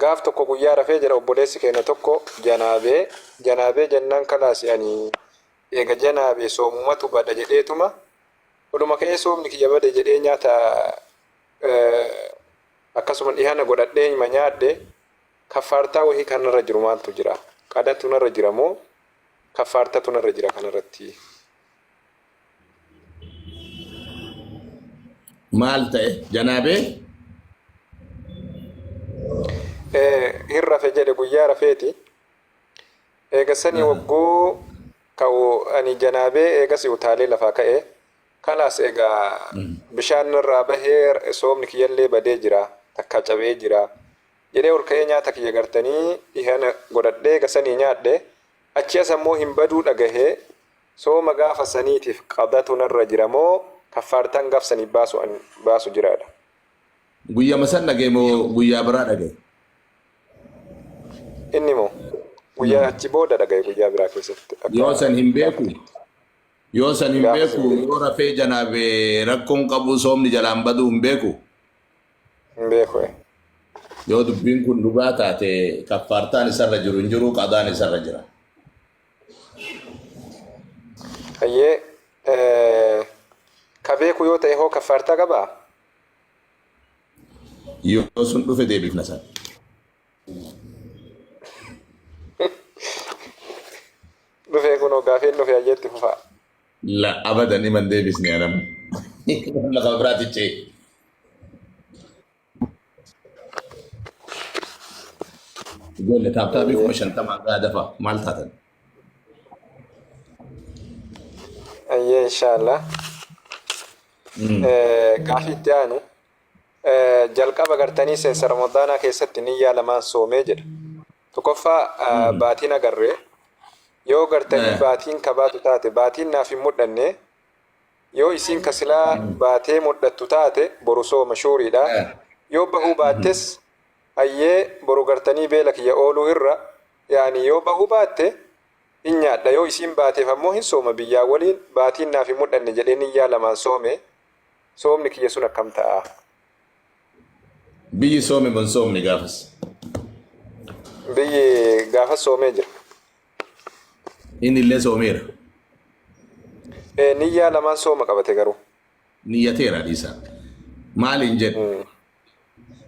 Gaaf tokko guyyaa rafee jedha obboleessi keenna tokko janaabee, janaabee jennaan kalaasi ani eega janaabe soomumatu bada jedheetuma oluma ka'ee soomni kiyya bade jedhee nyaata akkasuma dhihana godhadhee ima nyaadhe kaffaartaa wahii kan narra jiru maaltu jira? Qadatu narra jira moo kaffaartatu narra jira kanarratti? Maal ta'e janaabee? Hin rafe jedhe guyyaa rafeeti. Eega sanii wagguu ka'u ani janaabee eegasi utaalee lafaa ka'e. Kalaas egaa bishaan narraa bahee soomni kiyyallee badee jira takkaa cabee jira jedhee ol ka'ee nyaata kiyya gartanii dhihana godhadhee eega sanii nyaadhe. Achi as ammoo hin baduu dhagahee Sooma gaafa saniitiif qadatu narra jira moo kaffaartaan gaaf sanii baasu an baasu jiraadha? Guyyama san dhagaye moo guyyaa biraa dhagaye? Inni moo guyyaa achi booda dhagaye guyyaa biraa keessatti akka Yoo san hin beeku gaafatetti. yoo san hin Gaafas hin beeku beeku. yoo rafee janaabe rakkoon qabu soomni jalaan baduu hin beeku. Hin beeku eh. Yoo dubbiin kun dhugaa taate kaffaartaan isarra jiru hin jiru qadaan isarra jira. Hayyee ka beeku yoo ta'e hoo kaffaartaa qabaa? Yoo sun dhufe deebifna san. Dhufee kunoo gaafiin dhufe hayyee itti fufaa. La abadan iman deebisne anam. Lafa biraatti ce'e. Ijoollee taaptaabii 50,000 gaa dafa maal taatan? Ayyee inshaallah. Gaafii itti aanu jalqaba gartanii seensa Ramadaanaa keessatti niyyaa lamaan soomee jedha. Tokkoffaa baatiin agarree yoo gartanii baatiin kabaatu taate baatiin naaf hin mudhanne Yoo isiin ka silaa baatee mudhattu taate boru sooma shuuriidha. Yoo bahuu baattes hayyee boru gartanii beela kiyya ooluu irra yaani yoo bahuu baatte hin nyaadha yoo isiin baateef ammoo hin sooma biyyaa waliin baatiin naaf hin mudhanne jedhee niyyaa lamaan soome soomni kiyya sun akkam ta'a? Biyyi soome moo hin soomne gaafas? Biyyi gaafas soomee jira. Inni illee soomeera. Ee, niyyaa lamaan sooma qabate garuu. Niyyateera dhiisaa. Maaliin jedhe?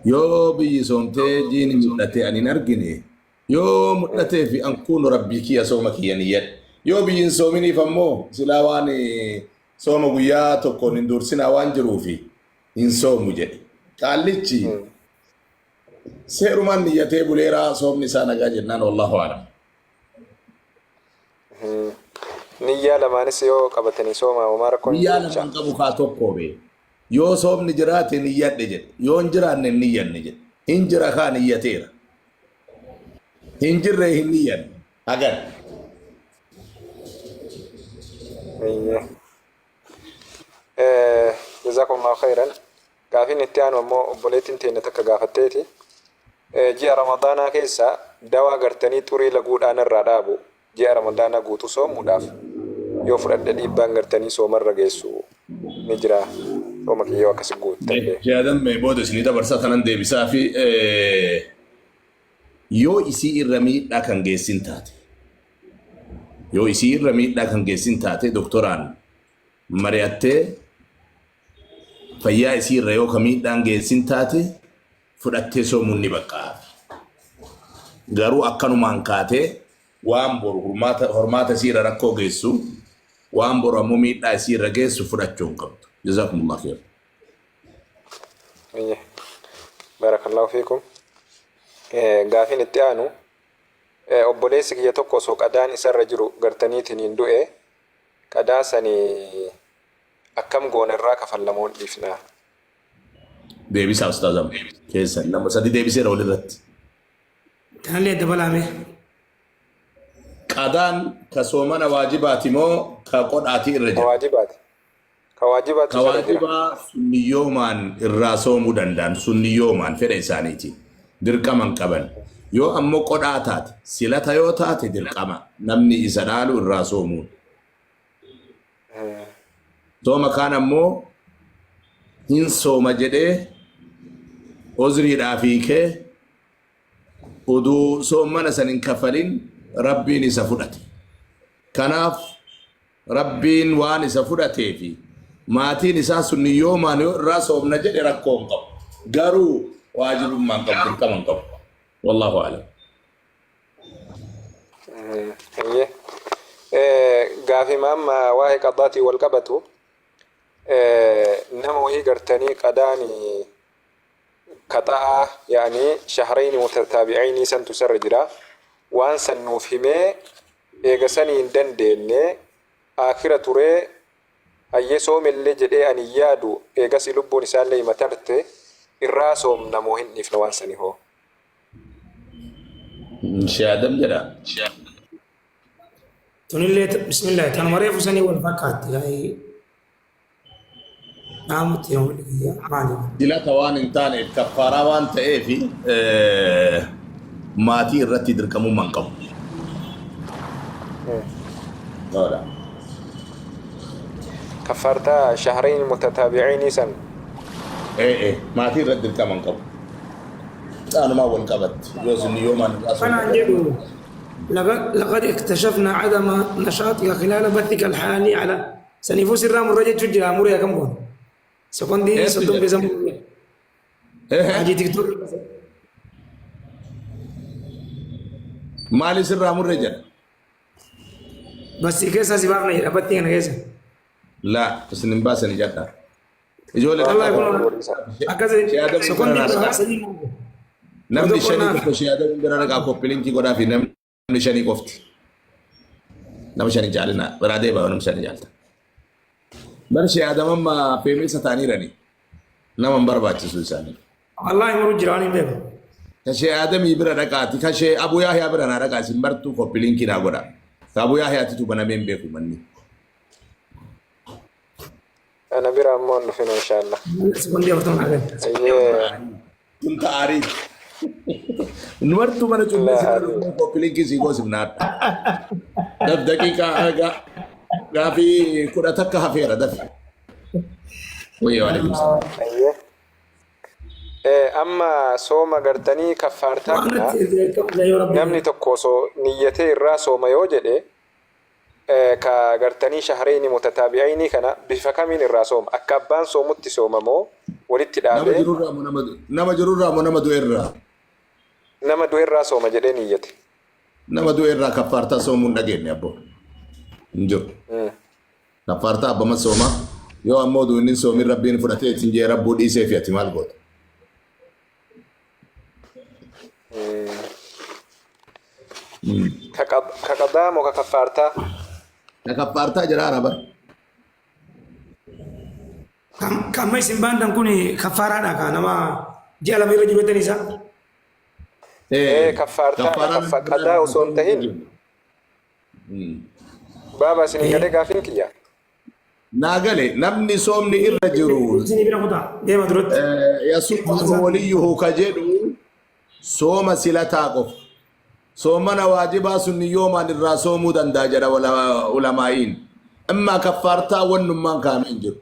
Yoo biyyi soomtee jiini mul'ate ani hin argine yoo mul'atee fi an kuunu rabbii kiyya sooma kiyya niyyadhe. Yoo biyyi hin soominiif ammoo silaa waan sooma guyyaa tokkoon hin dursinaa waan jiruufi hin soomu jedhe. Qaallichi seerumaan niyyatee buleeraa soomni isaa nagaa jennaan wallaahu a'lam. Niyyaa lamaanis yoo qabatanii sooma homaa rakkoon hin Niyyaa jiru jecha. lamaan qabu kaa tokkoo bee. Yoo soomni jiraate niyyadhe jedhe. Yoo hin jiraanne hin niyyanne jedhe. Hin jira kaa niyyateera. Hin jirre hin niyyanne. Hagan. Eeyyee. Jazakumullahu khairan. Gaafiin itti aanu ammoo obboleettiin teenna takka gaafatteeti. Ji'a Ramadaanaa keessa dawaa gartanii xurii laguudhaa narraa dhaabu ji'a Ramadaanaa guutuu soomuudhaaf yoo fudhadhe dhiibbaan gartanii soomarra geessu ni jiraa? Sooma kiyya yoo akkasi guuttadhe. Yaadamme booda isinii dabarsaa tanan deebisaa fi yoo isii irra miidhaa kan geessin taate yoo isii irra miidhaa kan geessin taate doktoraan mari'attee fayyaa isii irra yoo ka miidhaan geessin taate fudhattee soomuun ni baqqa'aafi. Garuu akkanumaan kaatee waan boru hormaata, hormaata isii irra rakkoo geessu, waan boru ammoo miidhaa isii irra geessu fudhachuu hin qabdu. Jazakumullah kheer. Eeyyee. Barakallahu fiikum. Gaafiin itti aanu obboleessi kiyya tokko osoo qadaan isarra jiru gartaniitiin du'e qadaa sani akkam goona irraa kafalla moo hin dhiifnaa? Deebisaa ustaaz amma keessan nama sadi deebiseera walirratti. Tanallee dabalaa mee. Qadaan ka soomana waajibaati moo ka qodhaati irra Ka jira? waajibaati. Ka waajibaatu Ka isarra jira. waajibaa sunniyyoomaan irraa soomuu danda'an sunniyyoomaan fedha isaaniitiin dirqama hin qaban. Yoo ammoo qodhaa taate silata yoo taate dirqama namni isa dhaalu irraa soomuun. Sooma kaan ammoo hin sooma jedhee ozriidhaaf hiikee Uduu soommana san hin kafalin Rabbiin isa fudhate. Kanaaf Rabbiin waan isa fudhateefi maatiin isaa sun niyyoomaan yoo irraa soomna jedhe rakkoo hin qabu. Garuu waajibummaa hin qabu, dirqama hin qabu. Wallaahu a'lam. Hayyee. Gaafima amma waa'ee qadaatiin wal qabatu nama wahii gartanii qadaani kaxa'aa yaani shahrayni mutataabi'ayni santu isarra jira waan san nuuf himee eega sanii hin dandeenne aakhira turee hayyee soomellee jedhee ani hin yaadu eegasii lubbuun isaallee ima tarte irraa soomna moo hin dhiifna waan sani hoo? Shee Adam jedha. Tunillee bismillah tanuma reefu sanii wal fakkaatti. Dhaamutti yoo kiyya maali? Dilata waan hin taaneef kaffaaraa waan ta'eef maatii irratti dirqamummaa hin qabu. Tola. Kaffaartaa shahrayn mutataabi'ayni san. Ee maatii irratti dirqama hin qabu. Xaanumaa wal qabatti. Yoo isin yoomaan irraa Kanaan jedhu laqad iktashafna adama nashaatika khilaala bathika alhaali ala Saniifuu sirraa murra jechuun jira muree akkam goona. Sekondii Eessu 30 jedha? keessa murre. Hajii tiktook. Maali sirraa murre jedha? Basii keessaa si baafna jedha battii kana keessa. Laa isin hin baasani jedha. Ijoollee Wallahi takka kun akkas Shee Adam sekondii bira kudha dhaqaa. sadii Namni tokko shanii naaf. tokko Shee Adam bira dhaqaa koppilinkii godhaa fi namni shanii qofti. Nama shanii jaalinaa biraa deemaa nama shanii jaalta. Bar Shee Adam amma feemeessa ta'aniirani. Nama hin barbaachisu isaanii. Wallahi muruu jira waan hin beeku. Ka Shee Adamii bira dhaqaati. Ka Shee Abu Yahyaa bira naa dhaqaa isin bartuu koppilinkii naa godha. Ka Abu Yahyaatitu banamee hin beeku manni. Ana bira ammoo hin dhufinu inshallah. Sekondii 40 naa kenna. Ayyee. Kun ta'aarii. Nu martuu mana cufnee si bira dhufnee koppilinkii sii goosifna har'a. Daf daqiiqaa gaafii 11 hafeera dafi. Wayyaa waalaikum salaam. Ayyee. Amma sooma gartanii kaffaartaa Waan kana natti erga yoo rabbi namni tokko osoo niyyatee irraa sooma yoo jedhe ka gartanii shahreyni mutataabi'ayni kana bifa kamiin irraa sooma? Akka abbaan soomutti sooma moo walitti Nama dhaabee jirurraa moo nama nama jirurraa moo nama du'erraa? Nama du'erraa sooma jedhee niyyate. Nama du'erraa kaffaartaa soomuu hin dhageenye abboo. Hin jiru. Kaffaartaa abbama sooma. Yoo ammoo du'inni soomin rabbiin fudhatee ittiin jee rabbuu dhiisee fi ati maal goota? Ka qadaa moo ka kaffaartaa? Ka kaffaartaa jira ara bar. Kan amma isin baantan kun kaffaaraadha ka nama ji'a 2 irra jiru jettanii isaa. Ee kaffaartaa Kaffaaraan qadaa osoo hin tahin. Baaba isin hin galee gaafiin kiyya. Naa gale namni soomni irra jiru Isin bira kutaa deema duratti. Yasuumu waliyyuhu ka jedhu sooma silataa qofa. Soomana waajibaa sunni yoomaan irraa soomuu danda'a jedha ulamaa'iin. Immaa kaffaartaa wannummaan kaa'amee hin jiru.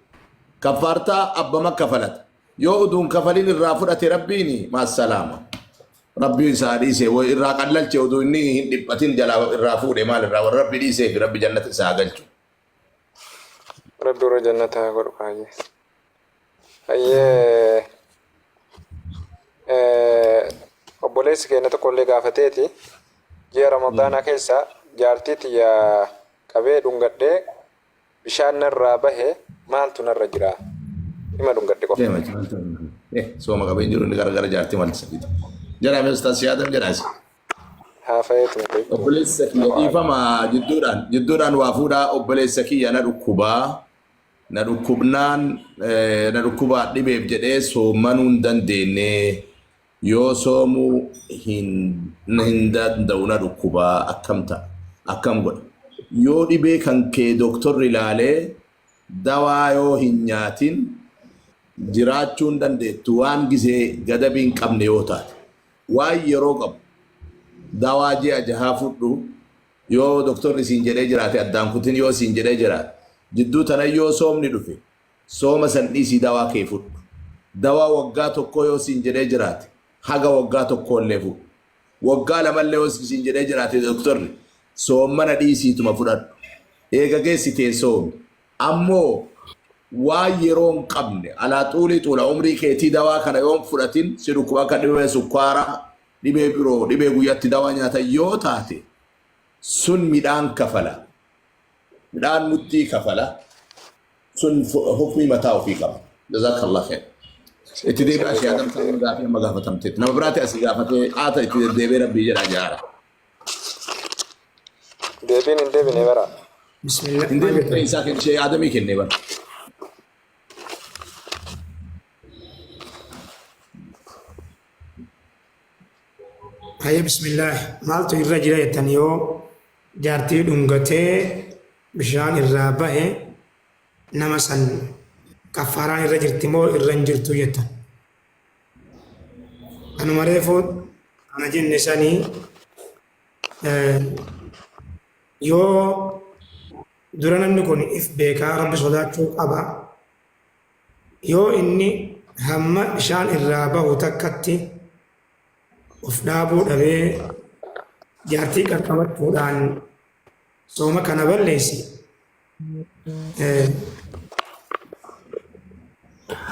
Kaffaartaa abbama kafalata. Yoo uduun kafalin irraa fudhate rabbiini maassalaama. Rabbi isaa dhiise way irraa qallalche uduu inni hin dhiphatin jalaa irraa fuudhe maal irraa warra rabbi dhiisee fi rabbi jannata isaa haa galchu. Rabbi warra jannata haa godhu hayyee. Hayyee obboleessi keenya tokko illee gaafateeti ji'a ramadaanaa keessa jaartii tiyya qabee dhungadhee bishaan narraa bahe maaltu narra jira? Ima dhungadhe qofa. Deema sooma qabee hin jiru inni gara gara jaartii maaltu isa fida. Jedhaa mee ustaas yaadam jedhaa isa. Haafayeetuma beektu. Obboleessa kiyya dhiifama jidduudhaan jidduudhaan waa fuudhaa obboleessa kiyya na dhukkubaa na dhukkubnaan na dhukkubaa dhibeef jedhee soommanuu hin dandeenye yoo soomuu hin hin danda'u na dhukkubaa akkam ta'a akkam godha yoo dhibee kan kee doktorri ilaalee dawaa yoo hin nyaatin jiraachuu hin dandeettu waan gisee gadabii hin qabne yoo taate Waan yeroo qabu dawaa ji'a jahaa fudhu yoo doktorri siin jedhee jiraate addaan kutin yoo siin jedhee jiraate jidduu tana yoo soomni dhufe sooma san dhiisii dawaa kee fudhu. Dawaa waggaa tokkoo yoo siin jedhee jiraate haga waggaa tokkoo illee fudhu. Waggaa lamallee yoo siin jedhee jiraate doktorri soommana dhiisiituma fudhadhu. Eega geessitee soomi. Ammoo waan yeroo hin qabne alaa xuulii xuula umrii keetii dawaa kana yoo hin fudhatin si dhukkuba akka dhibee sukkaaraa dhibee biroo dhibee guyyatti dawaa nyaatan yoo taate sun midhaan kafala. Midhaan mudhii kafala. Sun hukmii mataa ofii qaba. Jazakallah khair. Itti deebi'aa ishee Adam ta'uu gaafii amma gaafatamteetti. Nama biraati asii gaafatee qaata itti deddeebi'ee rabbii jedha jaara. Deebiin hin deebine bara. Bismillah. Hin deebine isaa kenne ishee Adamii kenne bara. Hayyee bismillah. Maaltu irra jira jettan yoo jaartii dhungatee bishaan irraa bahe nama san kaffaaraan irra jirti moo irra hin jirtu jettan. Kanuma reefu ana jenne sanii yoo dura namni kun if beekaa rabbi sodaachuu qaba. Yoo inni hamma bishaan irraa bahu takkatti of dhaabuu dhabee jaartii qaqqabachuudhaan sooma kana balleesse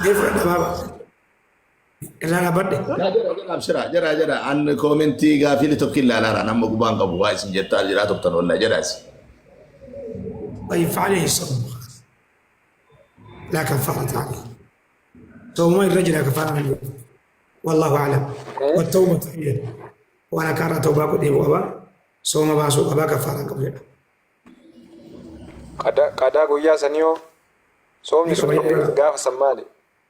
mee fudhadha baaba irraa dhaabbadhe. Jara jara abshira jara jara an koomentii gaafii tokko ilaalaara nama gubaan qabu waa isin jettaa jiraa turtan wallahi jedha isin. طيب فعليه الصوم لا كفارة عليه صوم الرجل كفارة عليه والله أعلم والتوبة هي وأنا كان توبة قد أبا صوم باسو أبا كفارة قبل Qadaa guyyaa sanii hoo soomni sun gaafa san maali?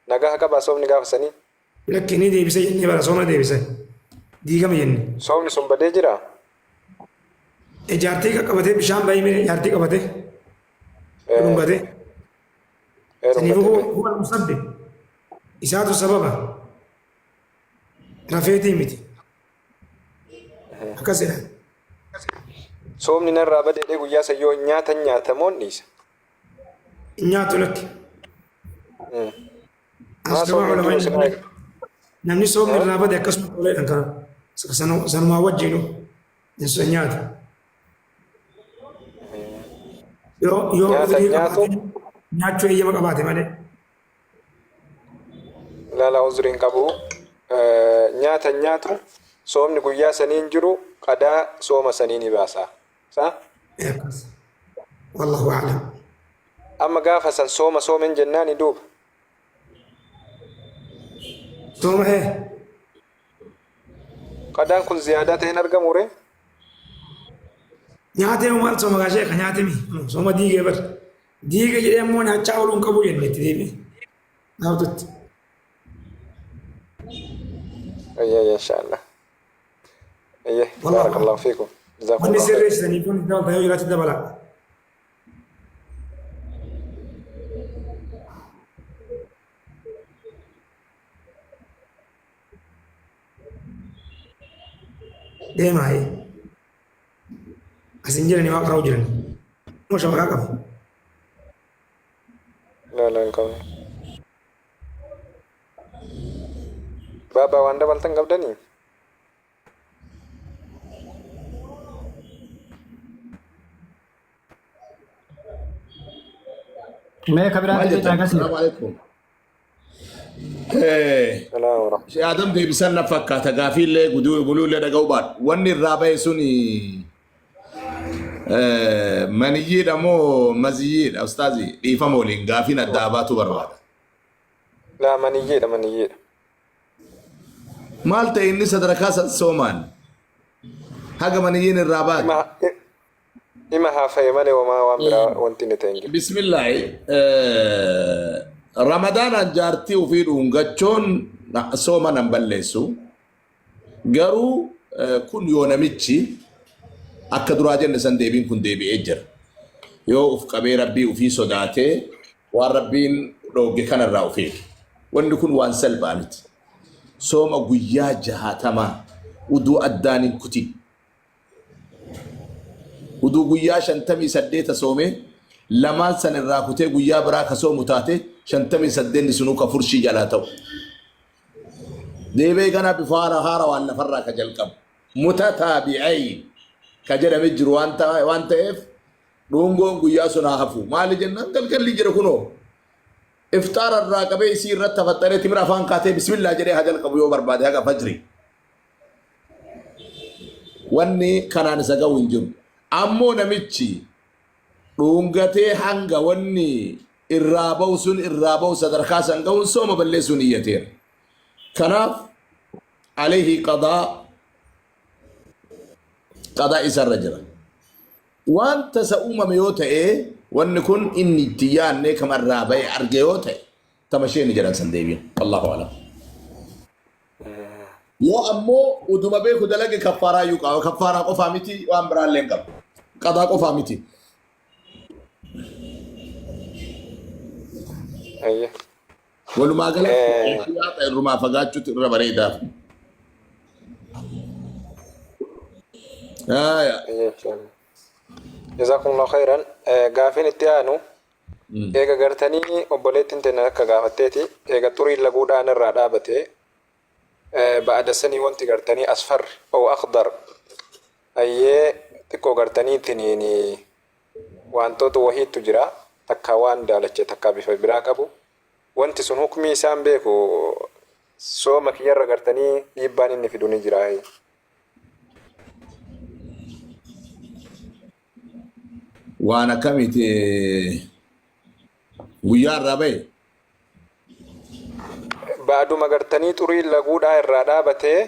Nagaa qabaa soomni gaafa sanii? Lakki ni deebise jennee bara sooma deebise diigame jenne. Soomni sun badee jiraa? Jaartii qabatee bishaan bahee jaartii qabatee dhungatee. Saniifuu huwa al-musabbib isaatu sababa rafeetii miti. Akkas jedhan. Soomni narraa bade jedhee guyyaa san yoo nyaatan nyaata moo hin dhiisa? Hin nyaatu lakki. Maa As gama soomni hin jiru ulamaa isin eega? Namni soomni irraa bade akkasuma toleedhaan kana sanumaa wajjinu hin nyaatu. Yoo yoo Nyaata udrii nyaatu qabaate nyaachuu eeyyama qabaate malee. Lala uzrii hin qabu. Nyaata hin nyaatu. Soomni guyyaa sanii hin jiru. Qadaa sooma sanii ni baasa. Sa? Akkas. Wallahu a'lam. Amma gaafa san sooma soomen jennaani duuba. Sooma hee. Qadaan kun ziyaadaa ta'ee hin argamuu ree? Nyaatee moo maal sooma gaa sheeka nyaate mi? Sooma diigee bar. Diige jedhee ammoo nyaachaa ooluu hin qabu jenne itti deebi'e. Gaaftutti. Ayyee ayyee inshaallah. Ayyee Wallahu baarakallahu a'lam. fiikum. Wanni Jazakumullahu khairan. sirreessitanii kun dabalta yoo jiraate dabalaa. Deemaa ee. As hin jirani waa qara'u jirani. Moo shabakaa qabu. Laa laa hin qabnu. Baabaa waan dabaltan qabdanii? Mee ka Maal biraatti jettan? caqasne. Salaamu alaikum. Eh, Salaam warahmatullahi. Shee Adam deebisan na fakkaata gaafiillee guduu buluullee dhaga'uu baadhu. Wanni irraa bahe suni eh, maniyyiidha moo maziyyiidha ustaazi dhiifama waliin gaafiin addaa baatu barbaada. Laa maniyyiidha maniyyiidha. Maal ta'e inni sadarkaa san soomaan haga maniyyiin irraa baate. Ima ima haafaye malee homaa waan biraa wanti inni ta'e hin jiru. Bismillaahi Ramadaanaan jaartii ofii dhuungachuun sooma nan balleessu. Garuu kun yoo namichi akka duraa jenne san deebiin kun deebi'ee jira. Yoo uf qabee rabbii ufii sodaatee waan rabbiin dhoogge kanarraa of eege. Wanni kun waan salphaa miti. Sooma guyyaa jahaatamaa uduu addaan hin kutin. Uduu guyyaa 58 soomee lamaan san irraa kutee guyyaa biraa ka soomu taate 58 sunuu ka furshii jalaa ta'u. Deebi'ee ganaa bifa haara haarawaan lafarraa ka jalqabu. Mutataabi'ayn ka jedhame jiru waan ta'eef dhungoon guyyaa sun haa hafu. Maali jennaan galgalli jira kunoo. Ifxaara irraa qabee isii irratti hafaxxaree timira afaan kaatee bismillaa jedhee haa jalqabu yoo barbaade haga fajri. Wanni kanaan isa ga'u hin jiru. Ammoo namichi dhungatee hanga wanni irraa ba'u sun irraa ba'u sadarkaa san ga'uun sooma balleessuun iyyateera. Kanaaf alayhi qadaa qadaa isarra jira. Waan tasa uumame yoo ta'e wanni kun inni itti yaadne kamarraa ba'e arge yoo ta'e tama isheen jedhan san deebiin. Allahu alam. Yoo ammoo utuma beeku dalage kaffaaraa iyyuu qaba. Kaffaaraa qofaa miti waan biraallee hin qabu. Qadaa qofaa miti. Ayye. Walumaa galatti ihtiyaata irrumaa fagaachuutu irra bareedaaf. Haaya. Ayye inshallah. Jazakumullahu khairan. Gaafiin itti aanu eega gartanii obboleettiin teenya akka gaafatteeti eega xuriin laguudhaan irraa dhaabate ba'ada sanii wanti gartanii asfar ow akhdar ayyee xiqqoo gartanii tiniin wantoota wahiittu jira takka waan daalacha takka bifa biraa qabu wanti sun hukmii isaan beeku sooma kiyyarra gartanii dhiibbaan inni fidu ni jira. Waan akkamiiti guyyaa irraa bahe? Ba'aduma gartanii xuriin laguudhaa irraa dhaabatee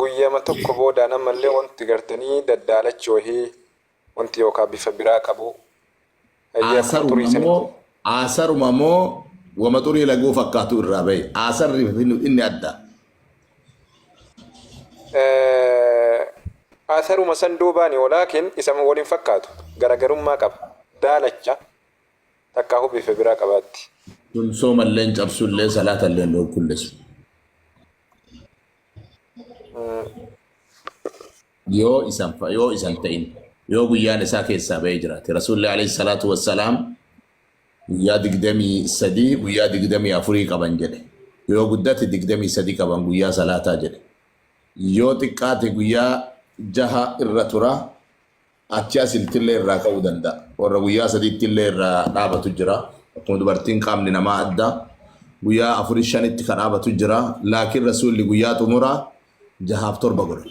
guyyama tokko boodaan ammallee wanti gartanii daddaalachi wahii wanti yookaan bifa biraa qabu. Hayyee akkuma xurii Aasaruma sanitti. moo aasaruma moo wama xurii laguu fakkaatu irraa bahe? Aasarri inni adda. Aasaruma san duubaani walaakin isa waliin fakkaatu garagarummaa qaba. Daalacha takkaahu bifa biraa qabaatti. Sun soomallee hin cabsullee salaatallee hin dhorkullesu. Yoo isan yoo isan ta'in yoo guyyaan isaa keessaa bahee jiraate Rasuulli alayhi salaatu wassalaam guyyaa 23 guyyaa 24 qaban jedhe. Yoo guddate 23 qaban guyyaa salaataa jedhe. Yoo xiqqaate guyyaa jaha irra tura achi asiltillee irraa ka'uu danda'a. Warra guyyaa sadiittillee irraa dhaabatu jira. Akkuma dubartiin qaamni namaa adda. Guyyaa afurii shanitti kan dhaabatu jira. Laakiin Rasuulli guyyaa xumuraa jahaaf torba godhe.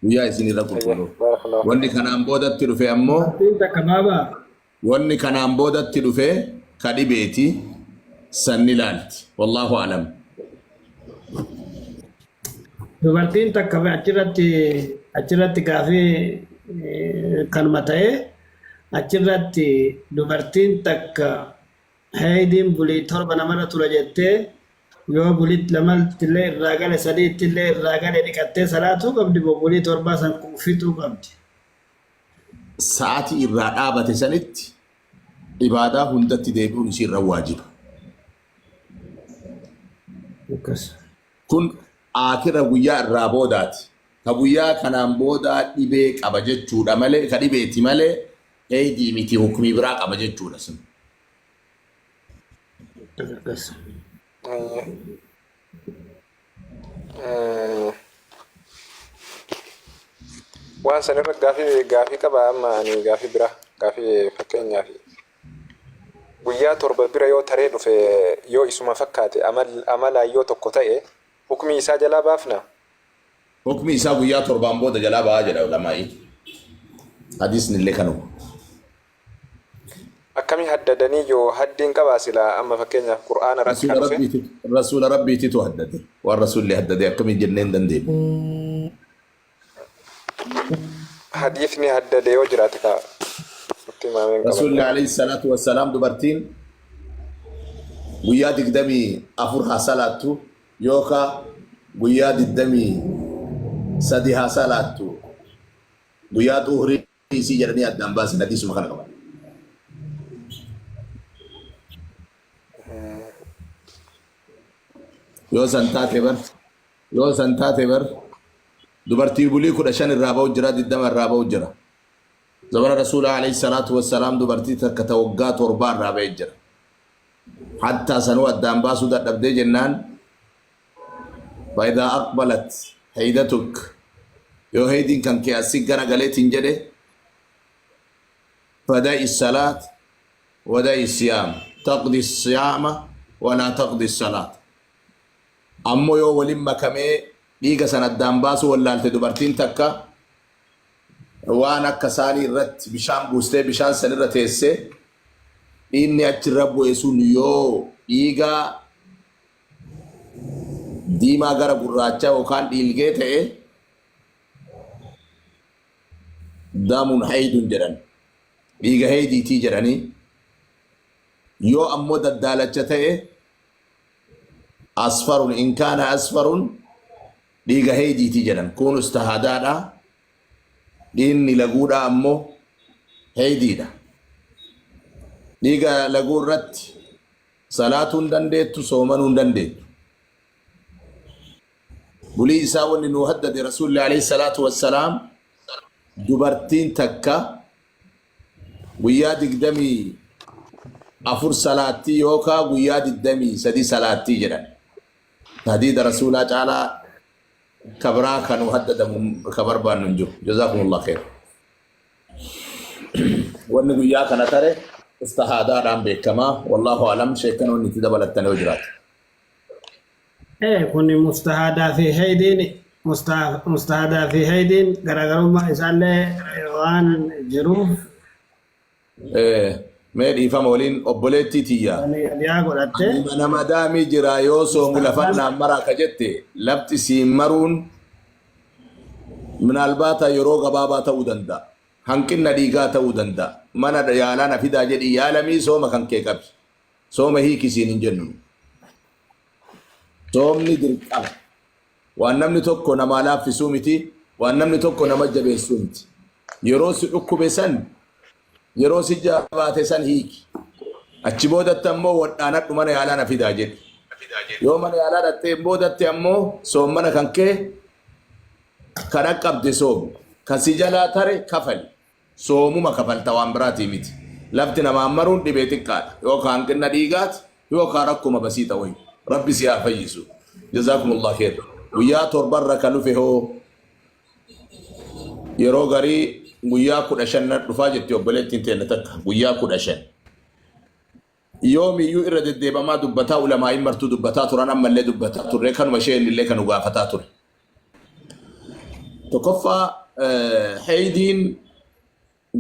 Guyyaa isin irra qulqulluu. Barakallahu. Wanni kanaan boodatti dhufe ammoo Dubartiin takka baabaa wanni kanaan boodatti dhufe ka dhibeeti sanni laalti. Wallaahu alam. Dubartiin takka achirratti achirratti gaafii kanuma ta'ee achirratti dubartiin takka heeydiin bulii 7 namarra tura jettee yoo bulii lamatti illee irraa gale sadiitti illee irraa gale dhiqattee salaatuu qabdi moo bulii torbaa san fixuu qabdi? Sa'aatii irraa dhaabate sanitti ibaadaa hundatti deebi'uun isii irra waajiba. Akkas. Kun aakira guyyaa irraa boodaati. Ka guyyaa kanaan boodaa dhibee qaba jechuudha malee ka dhibeeti malee eeydii miti hukmii biraa qaba jechuudha sun. Akkas. Waan san irra gaafii qaba amma ani gaafii biraa gaafii fakkeenyaaf guyyaa torba bira yoo taree dhufe yoo isuma fakkaate amalaan yoo tokko ta'e hukmii isaa jalaa baafna? Hukmii isaa guyyaa torbaan booda jalaa ba'aa jedha ulamaa'iin. Hadiisni illee kanuma. Akkami haddadanii yoo haddiin qabaa silaa amma fakkeenyaaf Qur'aana irratti Rasuula kan dhufe. Rabbiititu Rasuula Rabbiititu haddade. Waan Rasuulli haddade akkamiin jennee hin dandeenyu. Hadiisni haddade yoo jiraate ka nutti himaamee hin Rasuulli qabadhu. alayhi salaatu wassalaam dubartiin guyyaa 24 haa salaattu yookaa guyyaa 23 haa salaattu guyyaa xuhrii isii jedhanii addaan baasan hadiisuma kana qaban. Yoo san taate bar yoo san taate bar dubartii bulii 15 irraa ba'u jira 20 irraa ba'u jira. Zamana Rasuulaa alayhi salaatu wassalaam dubartii takka ta waggaa torbaa irraa ba'e jira. Hattaa sanuu addaan baasuu dadhabdee jennaan Faayidaa aqbalat haydatuk yoo haydiin kan kee asii gara galeetiin jedhe fada'i salaat wada'i siyaam taqdi siyaama walaa taqdi salaat. Ammoo yoo waliin makamee dhiiga san addaan baasuu wallaalte dubartiin takka waan akka isaanii irratti bishaan buustee bishaan san irra teessee dhiigni achirra bu'e sun yoo dhiiga diimaa gara gurraachaa yookaan dhiilgee ta'e damun haydun jedhan, dhiiga haydiitii jedhanii. Yoo ammoo daddaalacha ta'e asfarun, in kaana asfarun, dhiiga haydiitii jedhan. Kun ustahadaadha, dhiigni laguudha ammoo haydiidha. Dhiiga laguu irratti salaatuu hin dandeettu, soomanuu hin dandeettu. Bulii isaa wanni nuu haddade Rasuulli alayhi salaatu wassalaam dubartiin takka guyyaa 24 salaattii yookaa guyyaa 23 salaattii jedhan. Hadiida Rasuulaa caalaa kabraa kan nuu haddadamu ka barbaannu hin jiru. Jazaakumullah kheer. Wanni guyyaa kana tare istihaadaadhaan beekamaa. Wallaahu alam. Sheekkan wanni itti dabalattan yoo jiraate. Kun mustahaadaa fi haydiin, mustahaadaa fi haydiin garaagarummaa isaallee waan jiruuf. Mee dhiifama waliin, obboleettii tiyya. Dhiyaa godhatte. Ani mana madaamii jira, yoo soomu lafan naan maraa ka jette, lafti siin maruun minaalbaata yeroo gabaabaa ta'uu danda'a. Hanqinna dhiigaa ta'uu danda'a. Mana yaalaa na fidaa jedhi, yaalamii sooma kan kee qabi. Sooma hiiki siin hin jennu. Soomni dirqama. Waan namni tokko namaa laaffisuu miti. Waan namni tokko nama jabeessuu miti. Yeroo si dhukkube san, yeroo si jabaate san hiiki. Achi boodatti ammoo wadhaanadhu, mana yaalaa na fidaa jedhi. Yoo mana yaalaa dhaqxee boodatti ammoo soommana kan kee ka dhaqqabde soomi. Ka si jalaa tare kafali. Soomuma kafalta, waan biraatii miti. Lafti namaan maruun dhibee xiqqaadha. Yookaan hanqina dhiigaati yookaan rakkuma basiixa wayi. Rabbi si haa fayyisu. Jazaakumullah kheer. Guyyaa torbarra ka lufe hoo? Yeroo garii guyyaa 15 na dhufaa jetti obboleettiin teenna takka, guyyaa 15. Yoomiyyuu irra deddeebamaa dubbataa, ulamaa'iin martuu dubbataa turan, ammallee dubbataa turre, kanuma isheen illee kan nu gaafataa ture. Tokkoffaa, haydiin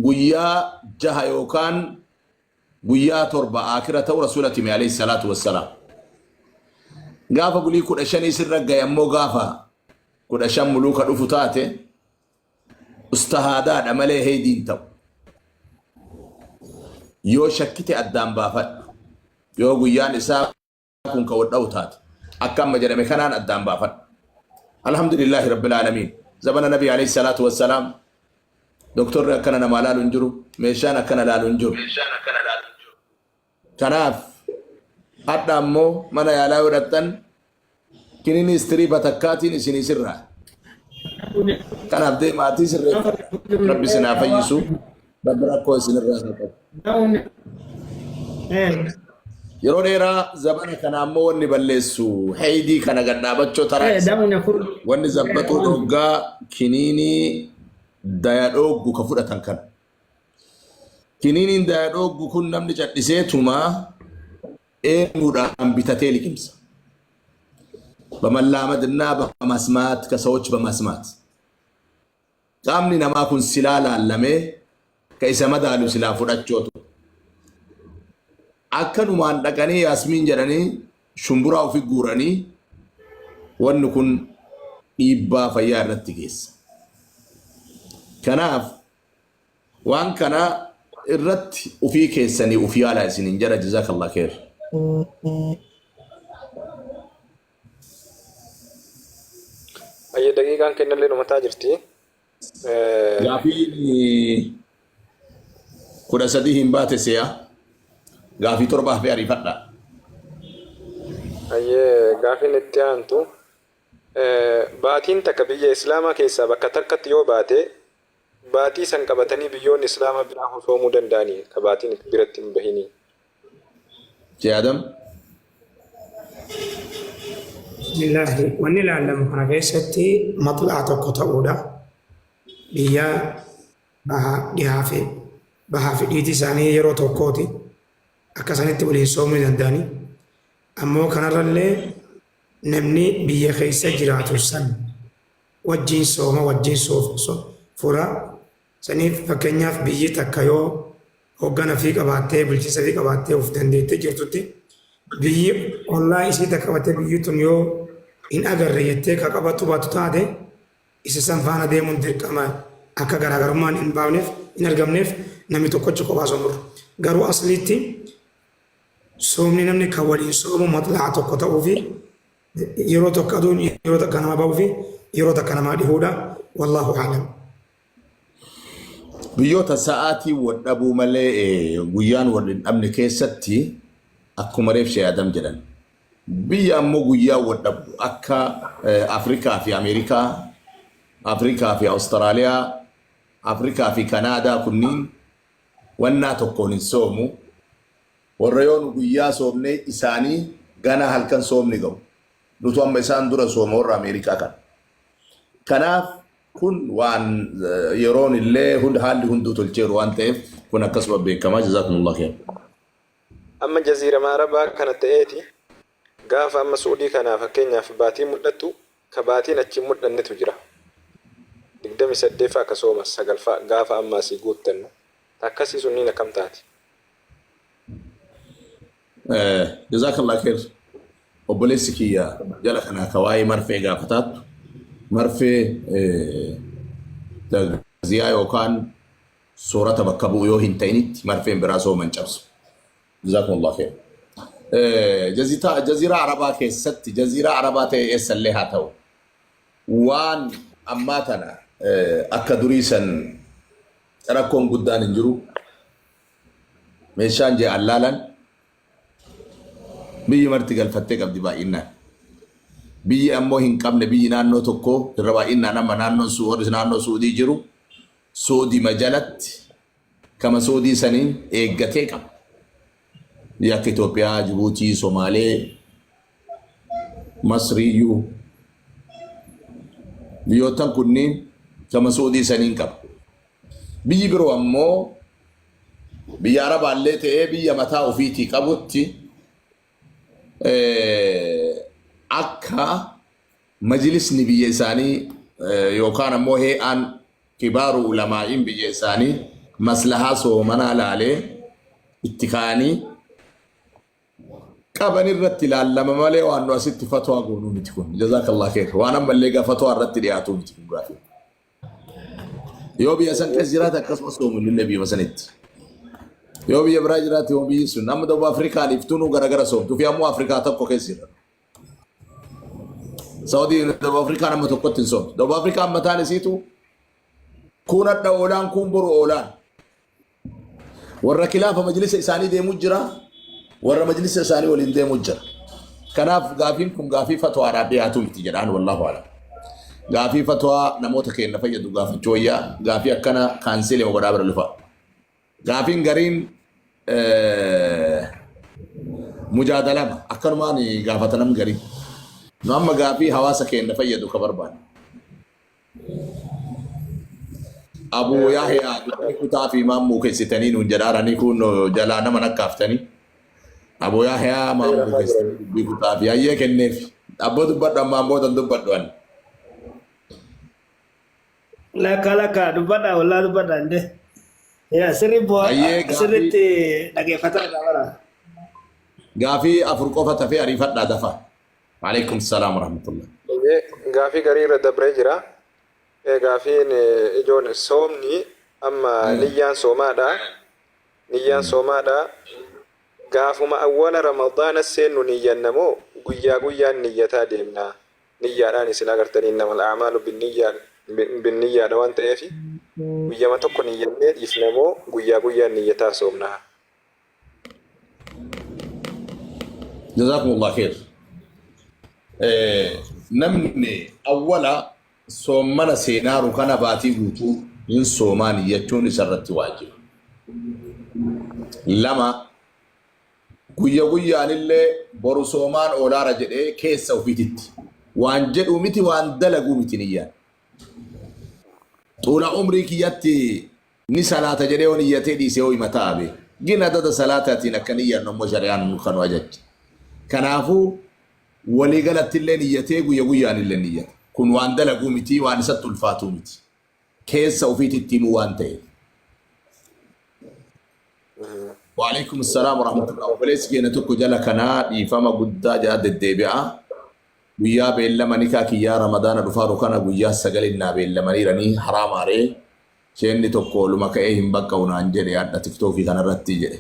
guyyaa 6 yookaan guyyaa 7 akira ta'u Rasuulatti hime alayhi salaatu wassalaam. Gaafa bulii 15 sirra gahe ammoo, gaafa 15 muluuka dhufu taate, ustahaadaadha malee haydiin ta'u. Yoo shakkite addaan baafadhu. Yoo guyyaan isaa kun ka wadha'u taate, akka amma jedhame kanaan addaan baafadhu. Alhamdulillahi rabbil aalamiin. Zamana Nabi alayhi salaatu wassalaam doktorri akkana namaa laalu hin jiru, meeshaan akkana laalu hin jiru. Kanaaf hadha ammoo mana yaalaa yoo dhaqxan kinini istiriipa takkaatiin isinii sirraa. Kanaaf deemaatii sirreeffadha. Rabbi isin haa fayyisu. Rabbi rakkoo isinirraa haa qabu. Yeroo dheeraa zamana kana ammoo wanni balleessu heydii kana gad dhaabachoo taraa isa. Wanni zabbatuu dhoggaa kiniinii daya dhooggu ka fudhatan kana. Kiniiniin daya dhooggu kun namni cadhisee tumaa eenyuudhaan bitatee liqimsa. በመላመድና በመስማት፣ ከሰዎች በመስማት። Qaamni namaa kun silaa laallamee ka isa madaalu silaa fudhachootu. Akkanumaan dhaqanii yaasmiin jedhanii shumburaa ofi guuranii, wanni kun dhiibbaa fayyaa irratti geessa. Kanaaf waan kana irratti ufii keessanii uf yaalaa isiniin jedha. Jazakallah kheer. Ayyee, daqiiqaan kennallee dhumataa jirti. Gaafiin 13 hin baate se'a. Gaafii torba hafee, ariifadha. Ayyee, gaafiin itti aantu, baatiin takka biyya Islaamaa keessaa bakka takkatti yoo baate, baatii san qabatanii biyyoonni Islaamaa biraa soomuu danda'anii ka baatiin biratti hin bahinii? Jee Adam. Bismillaahi wanni ilaallamu kana keessatti maxla'a tokko ta'uudha. Biyya baha dhihaa fi bahaa fi dhiiti isaanii yeroo tokkooti. Akka sanitti waliin soomuu ni danda'ani. Ammoo kanarrallee namni biyya keessa jiraatu san wajjiin sooma wajjiin fura. Saniif fakkeenyaaf biyyi takka yoo hoggana fii qabaattee bulchiinsa fii qabaattee of dandeettee jirtutti biyyi ollaa isii takka qabattee biyyi tun yoo hin agarre jettee ka qabattu baattu taate isa san faana deemuun dirqama akka garaagarummaan hin baafneef hin argamneef namni tokkochi kophaa soomurra. Garuu asliitti soomni namni kan waliin soomu maxla'a tokko ta'uu fi yeroo tokko aduun yeroo takka nama ba'uu fi yeroo takka namaa dhihuudha. Wallaahu a'lam. Biyyoota sa'aatii wal dhabuu malee guyyaan wal hin dhabne keessatti akkuma reef Shee Adam jedhan. Biyya ammoo guyyaa wal dhabdu akka Afrikaa fi Ameerikaa, Afrikaa fi Awustiraaliyaa, Afrikaa fi Kanaadaa kunniin wannaa tokkoon hin soomu. Warra yoo nu guyyaa soomnee isaanii ganaa halkan soomni ga'u. Nutu amma isaan dura sooma warra Ameerikaa kana. Kanaaf kun waan yeroon illee hund haalli hunduu tolcheeru waan ta'eef kun akkasuma beekamaa jazaakumullah kheer. Amma jaziirama arabaa kana ta'eeti gaafa amma su'udii kana fakkeenyaaf baatiin mudhattu ka baatiin achi hin mudhannetu jira 28 faa ka sooma 9 faa gaafa amma asii guuttannu ta akkasii sunniin akkam taati? Jazaakallah kheer. Obboleessi kiyya jala kanaa ka waa'ee marfee gaafataattu marfee tagziyaa yookaan soorata bakka bu'u yoo hin ta'initti marfeen biraa sooma hin cabsu. Jazaakumullah kheer. Jaziiraa Arabaa keessatti jaziiraa Arabaa ta'e eessallee haa ta'u waan ammaa tana akka durii san rakkoon guddaan hin jiru. Meeshaan jee allaalan biyyi marti galfattee qabdi baay'innaan. Biyyi ammoo hin qabne biyyi naannoo tokkoo irra baay'innaan amma naannoon warri naannoo Suudii jiru Suudima jalatti kama Suudii saniin eeggatee qaba. Biyya akka Itoophiyaa, Jibuutii, Somaalee, Masriiyyuu biyyoottan kunniin kama Suudii saniin qaba. Biyyi biroo ammoo biyya Arabaallee ta'ee biyya mataa ofiitii qabutti akka majlisni biyya isaanii yookaan ammoo hee'aan kibaaru ulamaa'iin biyya isaanii maslahaa soomanaa laalee itti kaa'anii qaban irratti ilaallama malee waan nu asitti fatwaa goonuu miti kun. Jazaakallah kheer. Waan ammallee gaa fatwaa irratti dhiyaatuu miti kun gaafii. Yoo biyya san keessa jiraate akkasuma soomu innillee biyya sanitti. Yoo biyya biraa jiraate yoo biyyi sun amma Dawba Afrikaan iftunuu garagara soomtu fi ammoo Afrikaa tokko keessa jira. Saudii Dawba Afrikaan amma tokkotti hin soomtu. Dawba Afrikaan mataan isiitu kuun hadha oolaan kuun boru oolaan. Warra kilaafa majlisa isaanii deemuu jira. Warra majlisa isaanii waliin deemuu jira. Kanaaf gaafiin kun gaafii fatwaadhaaf dhiyaatu miti jedhaan wallaahu alam. Gaafii fatwaa namoota keenya fayyadu gaafachuu wayyaa gaafii akkana kaansilee godhaa bira lufa. Gaafiin gariin mujaadalama akkanumaan gaafata nam garii. Nu amma gaafii hawaasa keenya fayyadu ka barbaanne. Abuu Yahya dubbii kutaa fi maam muukessitanii nuun jedhaaranii kun jalaa nama nakkaaftanii. Abuu Yahya maam muukessitanii dubbii kutaa fi hayyee kenneef. Abboo dubbadhu ammaan boodan dubbadhu ani. Lakka lakka dubbadha wallaa dubbadha inde. Yaa sirri bu'aa Hayyee gaafii sirriitti dhageeffataa irraa bara. gaafii afur qofa tafee ariifadhaa dafa. Waalaikum salaam warahmatullah. Eeyyee, gaafii garii irra dabree jira. Gaafiin ijoon soomni amma niyyaan soomaadha. Niyyaan soomaadha. Gaafuma awwala Ramadaana seennu niyyanna moo guyyaa guyyaan niyyataa deemna? Niyyaadhaan isin agartanii innamal a'maalu binniyyaadha waan ta'eef guyyama tokko niyyannee dhiifna moo guyyaa guyyaan niyyataa soomna? Jazakumullah khair. Namni awwala soommana seenaaru kana baatii guutuu hin soomaa niyyachuun isarratti waajiba. Lama Guyya guyyaanillee boru soomaan oolaara jedhee keessa ofiititti. Waan jedhuu miti, waan dalaguu miti niyyaan. Xuula umrii kiyyatti ni salaata jedhee yoo niyyatee dhiise hoo hima ta'a bee. Gin adada salaataatiin akka niyyannu ammoo shari'aan nu kanu ajajja. Kanaafuu walii galattillee niyyatee guyya guyyaanillee niyyata. Kun waan dalaguu miti, waan isatti ulfaatuu miti. Keessa ofiititti himuu waan ta'eef. Waalaikum salaam warahmatullah. Obboleessi keenya tokko jala kanaa dhiifama guddaa jala deddeebi'a. Guyyaa beellama nikaa kiyyaa Ramadaana dhufaaru kana guyyaa sagalin naa beellamaniiranii haraamaaree isheenni tokko oluma ka'ee hin baqqa'u naan jedhe hadha tiktookii kanarratti jedhe.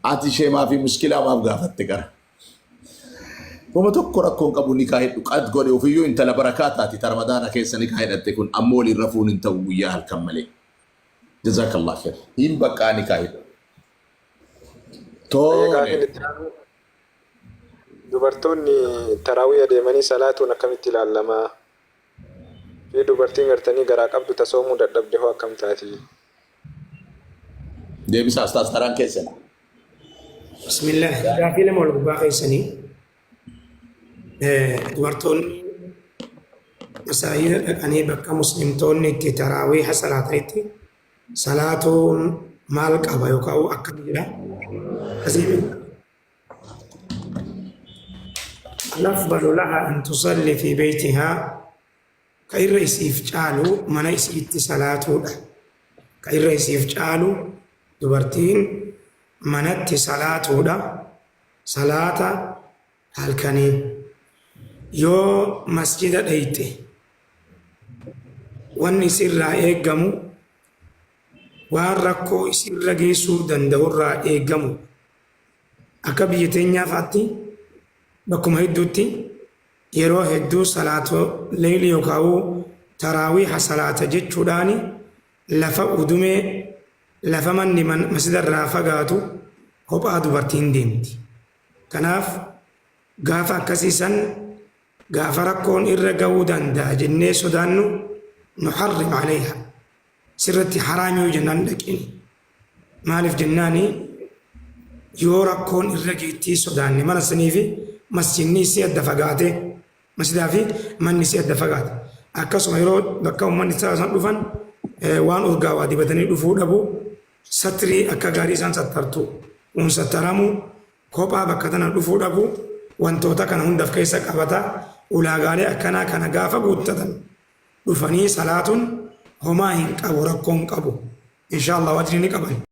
Ati sheemaa fi muskilaa maaf gaafatte qara? Homa tokko rakkoon qabu, nikaa hidhu qad godhe ofiyyuu intala barakaa taati ta Ramadaana keessa nikaa hidhatte kun, ammoo waliin rafuun hin ta'u guyyaa halkan malee. Jazakallah khair. Hin baqqaa, nikaa hidhu. Gaafiin Tole. itti aanu, dubartoonni taraawii adeemanii salaatuun akkamitti ilaalamaa? Fi dubartiin gartanii garaa qabdu tasoomuu dadhabde hoo akkam taati? Deebisaa ustaas, taraan keessan. Bismillah. Gaafii lama wal gubbaa keessanii, dubartoonni masaajida dhaqanii bakka muslimtoonni itti taraawiiha salaatanitti salaatuun maal qaba yookaan akkam jedha. Asii الأفضل لها أن تصلي في بيتها, ka irra isiif caalu mana isiitti salaatuudha. Ka irra isiif caalu dubartiin manatti salaatuudha. Salaata halkanii. Yoo masjida dhayxe, wanni isirraa eeggamu waan rakkoo isirra geessuu danda'urraa eeggamu. Akka biyya teenyaa fa'aatti bakkuma hedduutti yeroo hedduu salaatu leeyli yookaan taraawiiha salaata jechuudhaan lafa udumee, lafa manni masjidarraa fagaatu kophaa dubartiin deemti. Kanaaf gaafa akkasiisan, gaafa rakkoon irra gahuu danda'a jennee sodaannu, نحرم عليها, sirratti haraamii jennaan dhaqini. Maaliif jennaani, yoo rakkoon irra geettii sodaanne, mana sanii fi masjidni isii adda fagaate, masjidaa fi manni isii adda fagaate. Akkasuma yeroo bakka uummanni isaa dhufan waan urgaawaa dibatanii dhufuu dhabu, satrii akka gaarii isaan sattartu kun sattaramuu, kophaa bakka tana dhufuu dhabu, wantoota kana hundaaf keessa qabata. Ulaagaalee akkanaa kana gaafa guuttatan dhufanii salaatuun homaa hin qabu, rakkoo hin qabu. Insha Allah wajjin ni qaban.